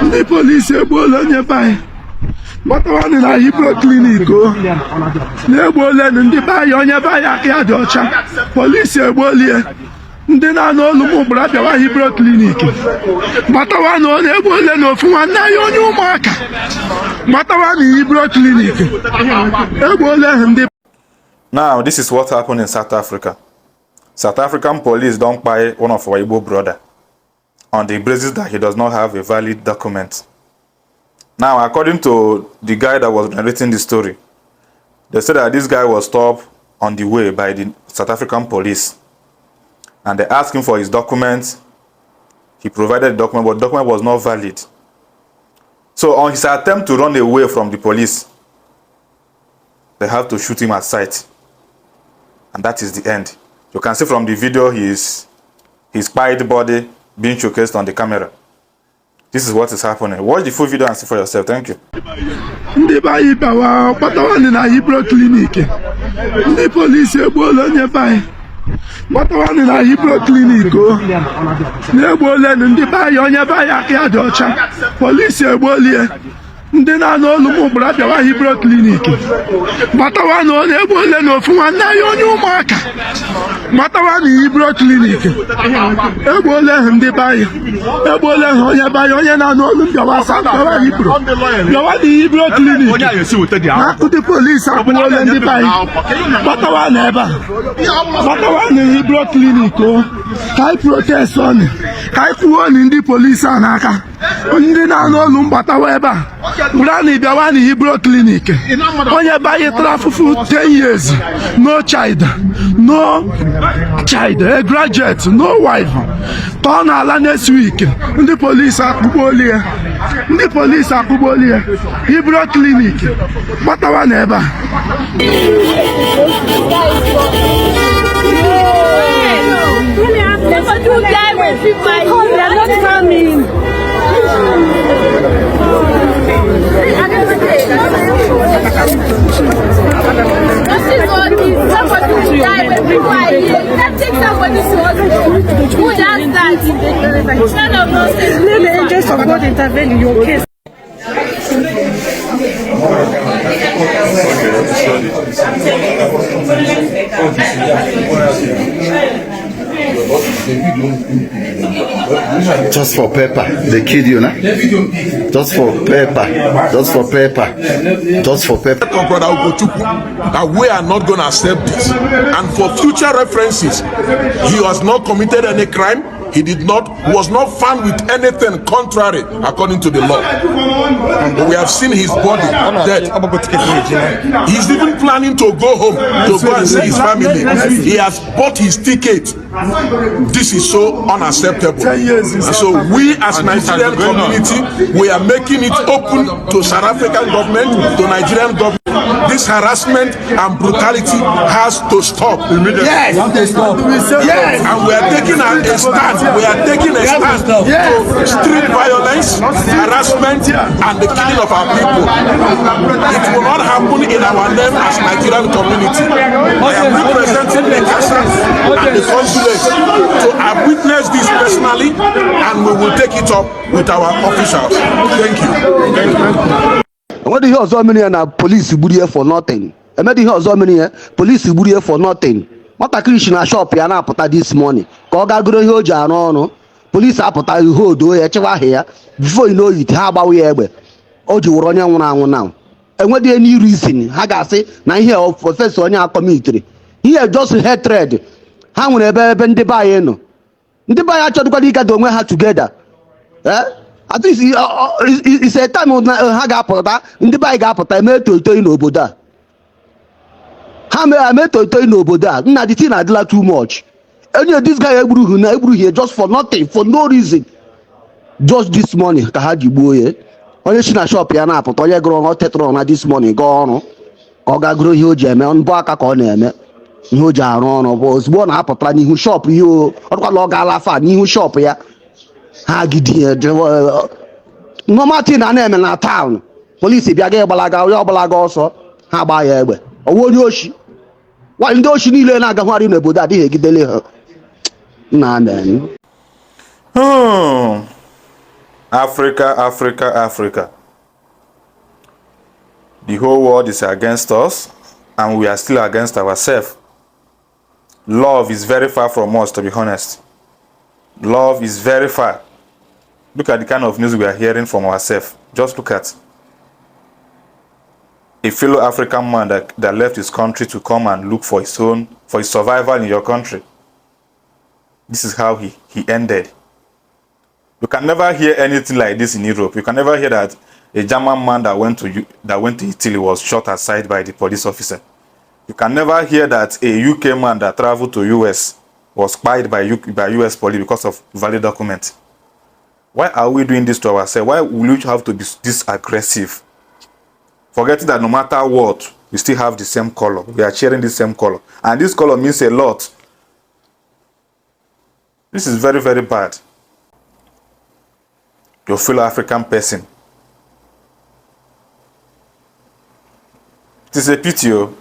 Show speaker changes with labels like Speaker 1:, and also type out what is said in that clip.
Speaker 1: Ndị polisi egbuola onye be anyị. Gbatawanụ na Hibro Clinic o. Na-egbuolenụ ndị be anyị, onye be anyị aka ya dị ọcha. Polisi egbuolie. Ndị na-anụ olu m gbara bịawa Hibro Clinic. Gbatawanụ, ọ na-egbuole na ofu nwanne anyị onye ụmụaka. Gbatawanụ Hibro Clinic. Egbuole ha ndị
Speaker 2: Now, this is what happened in South Africa. South African police don kpai one of our Igbo brother on the basis that he does not have a valid document. Now, according to the guy that was narrating the story, they said that this guy was stopped on the way by the South African police and they asked him for his documents. He provided the document, but the document was not valid. So on his attempt to run away from the police, they have to shoot him at sight. And that is the end. You can see from the video his kpaied body being showcased on the camera. This is what is happening. Watch the full video and see for yourself. Thank you.
Speaker 1: Ndị be anyị bịawa, gbatawanụ na Hibro Clinic. Ndị polisi egbuola onye be anyị. Gbatawanụ na Hibro Clinic o. Na-egbuolenụ ndị be anyị, onye be anyị aka ya dị ọcha. Polisi egbuolie. Ndị na-anụ olu m gbara bịawa Hibro Clinic. Gbatawanụ, ọ na-egbuole na ofu nwanne anyị onye ụmụaka. Gbatawanụ Hibro Clinic. Egbuole ha ndị be anyị. Egbuole ha onye be anyị, onye na-anụ olu m bịawa sa bịawa Hibro. Bịawa na Hibro Clinic. Na ndị polisi akpụole ndị be anyị. Gbatawa na ebe a. Gbatawa na Hibro Clinic o. Ka anyị protest ọnụ. Ka anyị kwuo ni ndị polisi a n'aka. Ndị na-anụ olu m gbatawa ebe a. Bụrụ bịawa na Hibro Clinic. Onye be anyị tara afụfụ 10 years. No child. No child. A graduate. No wife. Tọọ n'ala next week. Ndị polisi akpụkpọ ya. Ndị polisi akpụkpọ ya. Hibro Clinic. Gbatawa na ebe a.
Speaker 3: Somebody will die when people are here.
Speaker 4: They are not coming.
Speaker 3: This is all this. Somebody will die when people are here. You can't take somebody to hospital. Who does that? None of nonsense.
Speaker 4: Let the angels of God intervene in your case.
Speaker 5: Just for paper, they kill you, na? Just for paper, just for paper, just for paper.
Speaker 6: On Brother Ugochukwu that we are not going to accept this. And for future references, he has not committed any crime. He did not, was not found with anything contrary according to the law. But we have seen his body dead. He's even planning to go home to go and see his family. He has bought his ticket. This is so unacceptable. And so we as Nigerian community, we are making it open to South African government, to Nigerian government. This harassment and brutality has to stop.
Speaker 1: Yes. Yes.
Speaker 6: And we are taking a stand. We are taking a stand to street violence, harassment, and the killing of our people. It will not happen in our name as Nigerian community. I am representing the CASA and the consulate to have witnessed this personally, and we will take it up with our officials. Thank you. Thank you.
Speaker 7: Enwedị ihe ọzọ mere ya na polisi gburu ya for nothing. Emedị ihe ọzọ mere ya, polisi gburu ya for nothing. Nwatakịrị si na shop ya na-apụta this morning ka ọ gaa goro ihe o ji arụ ọrụ. Polisi apụta ihe odo ya chịwa aha ya. Before you know it, ha agbawa ya egbe. O ji wụrụ onye nwụrụ anwụ. Now, enwedị any reason ha ga-asị na ihe offence onye a commitiri ihe, just hatred ha nwere ebe ndị be anyị nọ. Ndị be anyị achọdịkwara ịgado onwe ha together. At least it's a time na ha ga-apụta. Ndị be anyị ga-apụta eme toitoi n'obodo a. Ha mee eme toitoi n'obodo a. Nna, the thing adịla too much. Onye this guy egburughị na egburughị just for nothing, for no reason. Just this morning ka ha ji gbuo ya. Onye si na shop ya na-apụta, onye gụrụ ọrụ, tetụrụ na this morning gaa ọrụ ka ọ gaa gụrụ ihe o ji eme mbọ aka, ka ọ na-eme ihe o ji arụ ọrụ, bụ ozugbo ọ na-apụtara n'ihu shop ihe o ọrụkwala, ọ gaala afa n'ihu shop ya, ha gidi normal thing a na-eme na town. Polisi bịa ga ịgbalaga onye ọgbalaga ọsọ, ha gbaa ya egbe. Ọwụ onye oshi. Nwaanyị, ndị oshi niile na-agagharị n'obodo adịghị egidele ha. Nna, amen.
Speaker 2: Africa, Africa, Africa. The whole world is against us, and we are still against ourselves. Love is very far from us, to be honest. Love is very far. Look at the kind of news we are hearing from ourselves. Just look at a fellow African man that left his country to come and look for his own, for his survival in your country. This is how he ended. You can never hear anything like this in Europe. You can never hear that a German man that went to Italy was shot aside by the police officer. You can never hear that a UK man that traveled to US was spied by US police because of valid document. Why are we doing this to ourselves? Why will you have to be this aggressive? Forgetting that no matter what, we still have the same color. We are sharing the same color. And this color means a lot. This is very, very bad. Your fellow African person. It is a pity, oh.